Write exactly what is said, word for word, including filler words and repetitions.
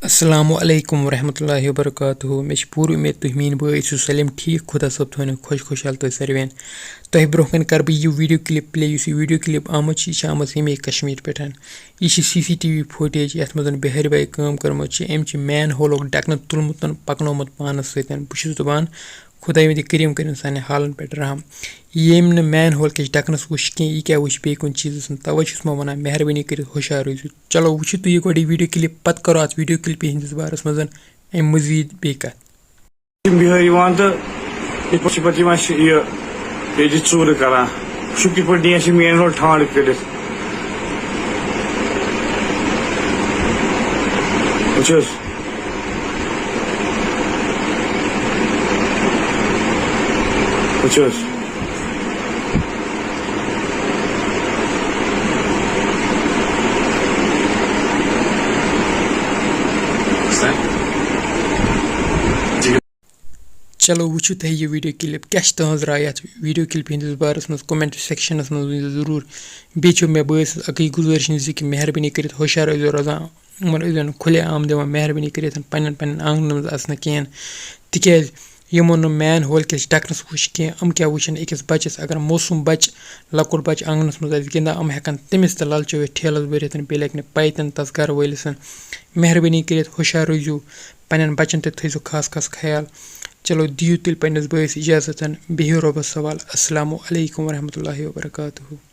السلام علیکم ورحمۃ اللہ وبرکاتہ۔ مےٚ چھِ پوٗرٕ اُمید تُہۍ میٛٲنۍ بٲے ٲسِو سٲلِم ٹھیٖک، خۄدا صٲب تھٲونو خۄش خۄشحال تُہۍ سٲروِیَن۔ تۄہہِ برونٛہہ کَنہِ کَرٕ بہٕ یہِ video clip play، یُس یہِ video clip آمٕژ چھِ، یہِ چھِ آمٕژ ییٚمے کشمیٖر پٮ۪ٹھ۔ یہِ چھِ CCTV footage، یَتھ منٛز بِہٲرۍ بایہِ کٲم کٔرمٕژ چھِ۔ أمۍ چھِ manhole-ُک ڈَکھنہٕ تُلمُت، پَکنومُت پانَس سۭتۍ۔ بہٕ چھُس دَپان، خۄداوندِ کریٖم کٔرِن سانٮ۪ن حالن پٮ۪ٹھ رحم۔ ییٚمۍ نہٕ manhole کِس ڈَکھنَس وُچھ کینٛہہ، یہِ کیٛاہ وٕچھِ بیٚیہِ کُنہِ چیٖزَس منٛز؟ تَوَے چھُس بہٕ وَنان، مہربٲنی کٔرِتھ ہُشار روٗزِو۔ چلو، وٕچھِو تُہۍ یہِ گۄڈٕ یہِ video clip، پَتہٕ کَرو اَتھ video clip ہِنٛدِس بارَس منٛز اَمہِ مٔزیٖد بیٚیہِ کَتھ۔ یِم بِہٲرۍ یِوان تہٕ یِتھ پٲٹھۍ چھِ پَتہٕ یِوان، یہِ ییٚتہِ ژوٗرٕ کَران۔ وٕچھِو کِتھ پٲٹھۍ نِیَکھ یہِ manhole ٹھانٛڈ کٔرِتھ۔ وٕچھ حظ۔ وٕچھ حظ۔ چلو، وٕچھِو تۄہہِ یہِ video clip، کیٛاہ چھِ تُہٕنٛز راے یَتھ video clip ہِنٛدِس بارَس منٛز؟ Comment section-َس منٛز ؤنۍزیو ضروٗر۔ بیٚیہِ چھُ مےٚ بٲے سٕنٛز اَکٕے گُزٲرِش زِ کہِ مہربٲنی کٔرِتھ ہُشار ٲسۍزیو روزان، یِمَن ٲسۍزیو نہٕ کھُلے عام دِوان، مہربٲنی کٔرِتھ پنٛنٮ۪ن پنٛنٮ۪ن آنٛگنَن منٛز اَژنہٕ کِہیٖنۍ، تِکیٛازِ یِمو نہٕ manhole کِس ڈَکھنَس وٕچھ کینٛہہ، یِم کیٛاہ وٕچھَن أکِس بَچَس؟ اگر معصوٗم بَچہٕ، لۄکُٹ بَچہٕ آنٛگنَس منٛز آسہِ گِنٛدان، یِم ہٮ۪کَن تٔمِس تہِ لَلچٲوِتھ ٹھیلَس بٔرِتھ، بیٚیہِ لَگہِ نہٕ پَے تہِ نہٕ تَس گَرٕ وٲلِس۔ مہربٲنی کٔرِتھ ہُشار روٗزِو، پنٛنٮ۪ن بَچَن تہِ تھٲیزیو خاص خاص خیال۔ چلو، دِیِو تیٚلہِ پنٛنِس بٲیِس اِجازت، بِہِو رۄبَس حوال۔ السلام علیکم ورحمتہ اللہ وبرکاتہ۔